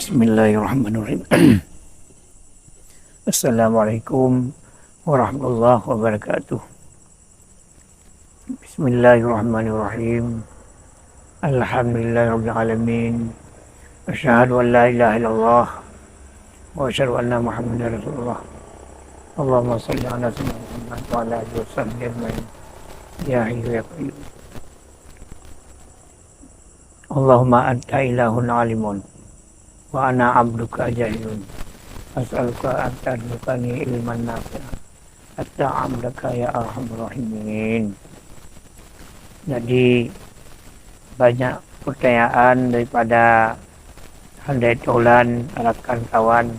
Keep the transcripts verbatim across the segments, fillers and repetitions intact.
Bismillahirrahmanirrahim. Assalamualaikum warahmatullahi wabarakatuh. Bismillahirrahmanirrahim. Alhamdulillahirabbil alamin. Asyhadu an la ilaha illallah wa asyhadu anna Muhammadar Rasulullah. Allahumma shalli ala sayyidina Muhammad wa ala alihi wa sahbihi ajmain. Ya Hayyu ya Qayyum. Allahumma anta ilahun alimun wa ana abduka jahilun. As'aluka an tarzuqani ilman nafi'an hatta a'budaka ya arhamar rahimin. Jadi, banyak pertanyaan daripada handai tolan rakan kawan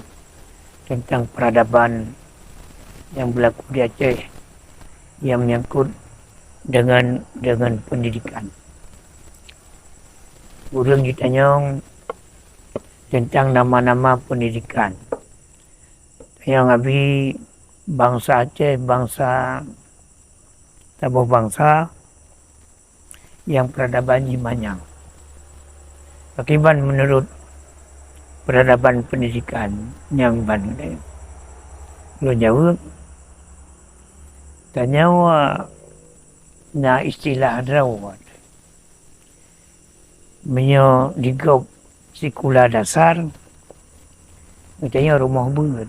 tentang peradaban yang berlaku di Aceh yang menyangkut dengan, dengan pendidikan. Ureuëng jitanyong tentang nama-nama pendidikan. Tanyong abi, bansa Aceh, bansa, saboh bansa yang peradaban jih manyang. Pakriban menurut peradaban pendidikan nyang ban? Lôn jaweueb, tanyoe na istilah droe. Meunyoe di gob sikula dasar, geutanyoe rumoh beuet.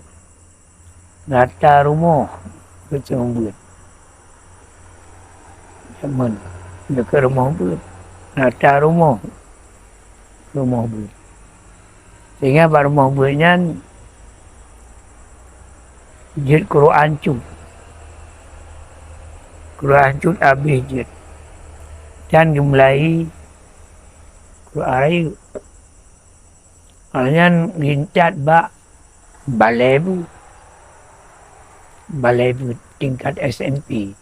Rata rumoh geutanyoe beuet. Jameun, deungon rumoh beuet. Rata rumoh, rumoh beuet. Sehingga bak rumoh beuet nyan jeuet Quran cut. Quran cut abéh jeuet. Dan geumulai Quran rayeuk. Awaknyan geuintat bak balée beuet. Balée beuet tingkat S M P.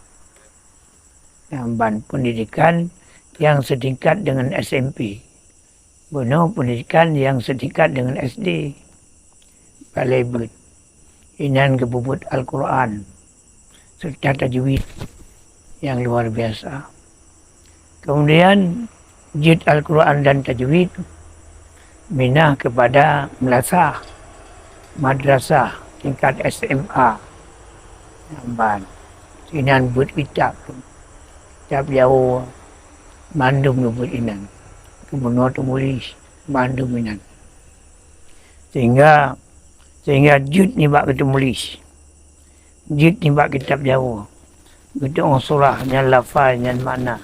Nyang ban pendidikan yang setingkat dengan S M P. Bunoe pendidikan yang setingkat dengan S D. Balée beuet. Inan geupeubuet Al-Quran serta tajwid yang luar biasa. Kemudian, jeuet Al-Quran dan tajwid minah kepada melasah, madrasah tingkat S M A. Nyang ban. Inan beuet kitab tu. Kitab Jawoe, mandum geubeuet inan. Gubunur Teumulis, mandum inan. Sehingga, sehingga jeuet nibak geuteumulis. Jeuet nibak kitab Jawoe. Geutu'oh surah nyan lafai nyan makna.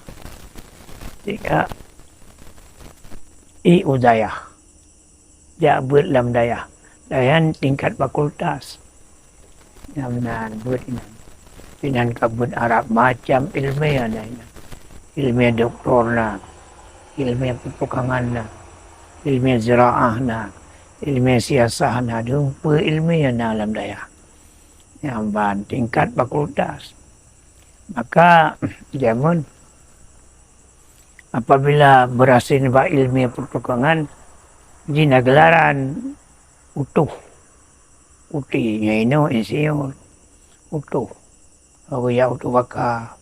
Sehingga i u dayah. Jak beuet lam dayah. Dayah nyan tingkat fakultas. Nyang meunan beuet inan. Inan ka beuet Arab macam ileumèe na inan. Ileumèe doktor na. Ileumèe peutukangan na. Ileumèe ziraah na. Ileumèe siasah na. Dum peue ileumèe na lam dayah. Nyang ban tingkat fakultas. Maka jameun apabila beurasé nibak ileumèe peutukangan, jih na geularan utôh. Uti nyan inoe insinyur. Utôh. Lagu ya utôh baka,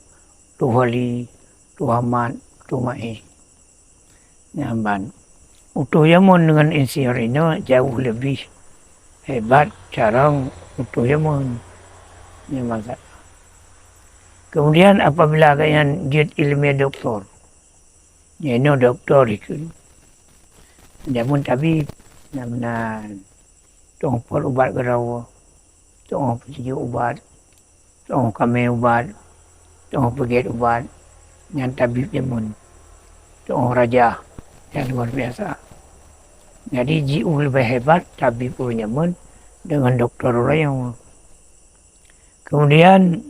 utôh wali, utôh amat, utôh maé. Nyan ban. Utôh jameun deungon insinyur inoe jauh leubeh hebat carông utôh jameun. Nyan masalah. Kemudian apabila gobnyan jeuet ileumèe doktor, nyan inoe doktor dikeue. Jameun tabib, nyan meunan. Tu'oh pot ubat keudroe, tu'oh peusijuek ubat, tu'oh kamé ubat, tu'oh peugét ubat, nyan tabib jameun, tu'oh rajah nyang luar biasa. Jadi jiôh leubeh hebat tabib ureueng jameun deungon doktor ureueng nyoe. Kemudian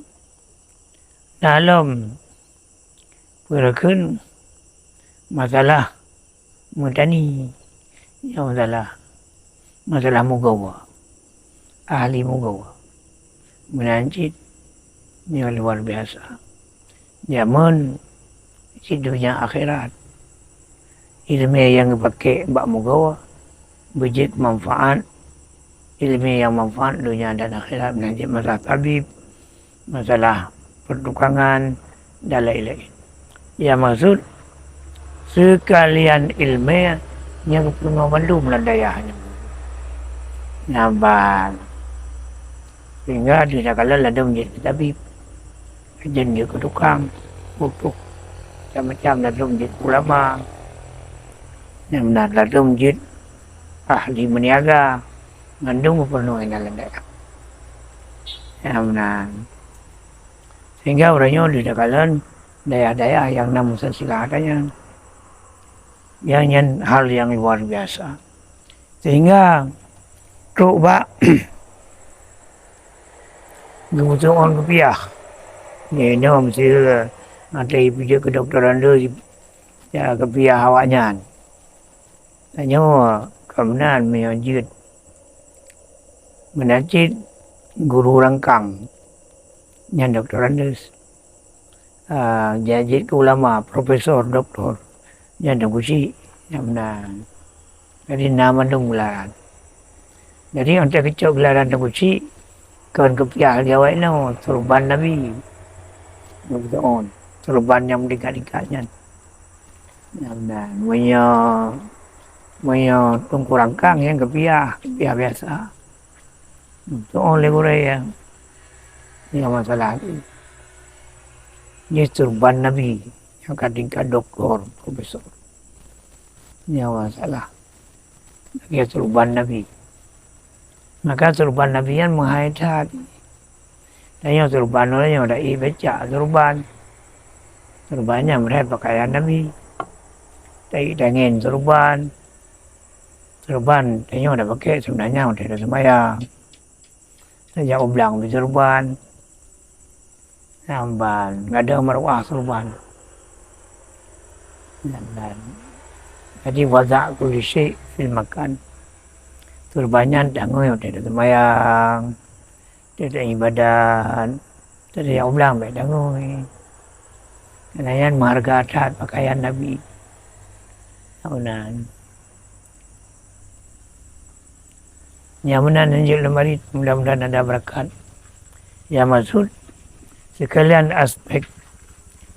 na lom peue kheun masalah meutani, nyang masalah, masalah mugawa, ahli mugawa. Meunan cit nyoe luar biasa. Jameun cit donya akhirat. Ileumèe nyang geupaké bak mugawa beujeuet manfaat, ileumèe nyang manfaat donya dan akhirat, meunan cit masalah tabib, masalah peutukangan, dan laén-laén. Ya maksud, seukalian ileumèe nyang geupeurunoe bandum lam dayah nyoe. Nyan ban. Sehingga di takalon ladôm jeuet keu tabib, ladôm jeuet keu tukang, putôh, macam-macam ladôm jeuet keu ulama. Nyan meunan ladôm jeuet ahli meuniaga, mandum geupeureunoe inan lam daerah. Nyan meunan. Sehingga uroe nyoe di takalon daerah-daerah nyang na Musasila ata nyan. Nyang nyan hal nyang luar biasa. Sehingga trok bak geupeuteuon keupiah. Nyoe meusti até peujeuet keu doktor Andrew, ya, keupiah awaknyan. Tanyoe ka meunan meunyoe jeuet meunan cit guru rangkang nyan doktor Andrew. Ah, jeuet keu ulama, profesor, doktor, nyan Teungku Chik, nyan meunan. Jadi na mandum geularan. Jadi, 'oh teuh geucok geularan Teungku Chik, kon keupiah lé awaknyan, surban Nabi. Geupeuteuon, surban nyang meulingkat-lingkat nyan. Nyan meunan. Meunyoe, meunyoe Teungku Rangkang nyan keupiah, keupiah biasa. Geupeuteuon lé gurée nyang, nyang masalah jih surban Nabi, nyang ka tingkat doktor, profesor. Nyan masalah. Lagèe surban Nabi. Maka surban Nabi nyan meuhai that. Tanyoe surban, tanyoe taék becak surban. Surban nyan meuhai pakaian Nabi. Taék tangen surban. Surban tanyoe tapakèk sebenarnya watèe taseumayang. Tajak u blang beusurban. Nyan ban, gadôh maruah surban. Nyan ban. Jadi, wada' kulli syai' fil makan. Surban nyan tangui watèe taseumayang, watèe taibadat, watèe tajak u blang bèk tangui. Karena nyan meuhareuga that pakaian Nabi. Nyan meunan. Nyang meunan lanjut lom hari, mudah-mudahan ada barakat. Ya, maksud sekalian aspek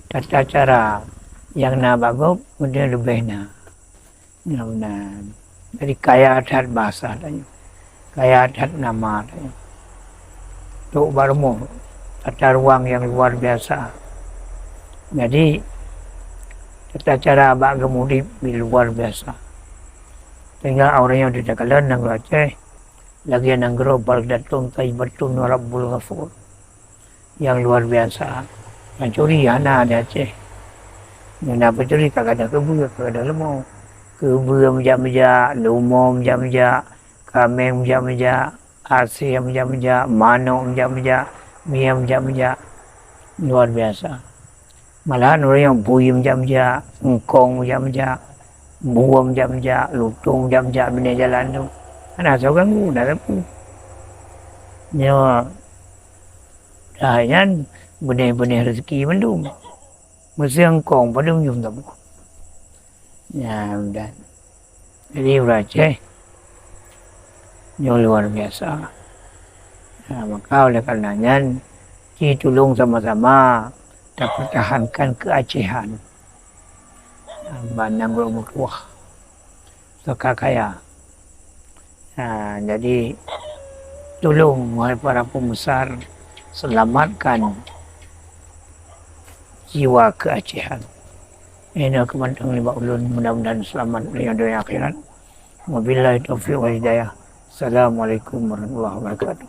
tata cara nyang na bak gob, meunan leubeh na. Nyang meunan. Jadi kaya that bahasa tanyoe. Kaya that nama tanyoe. Trok bak rumoh, tata ruang nyang luar biasa. Jadi, tata cara bak geumudép luar biasa. Sehingga awak nyoe di takalon nanggroe Aceh, lagèe nanggroe baldatun thayyibatun wa rabbun ghafur. Nyang luar biasa. Pancuri hana di Aceh. Nyang na pancuri ka gadôh keubeue, ka gadôh leumo. Keubeue meujak-meujak, leumo meujak-meujak, kaméng meujak-meujak, aséng meujak-meujak, manok meujak-meujak, mie meujak-meujak. Luar biasa. Malahan ureueng nyang bui meujak-meujak, eungkong meujak-meujak, buem meujak-meujak, lutông meujak-meujak binéh jalan tu. Hana soe ganggu, hana sapeue. Nyoe, dah nyan binéh-binéh raseuki mandum. Meusé eungkong padum jeuem saboh. Nyan, dan Jadi, ureueng Aceh nyoe luar biasa. Nah, maka oleh karena nyan, ci tulông sama-sama tapeutahankan keuacehan. Nah, ban nanggroe meutuwah, saka kaya. Nah, jadi, tulông, wahai para pembesar, selamatkan jiwa keuacehan. Inoe keuh mantong nibak ulôn, mudah-mudahan seulamat donya, donya akhirat. Wabillahi taufiq wal hidayah. Assalamualaikum warahmatullahi wabarakatuh.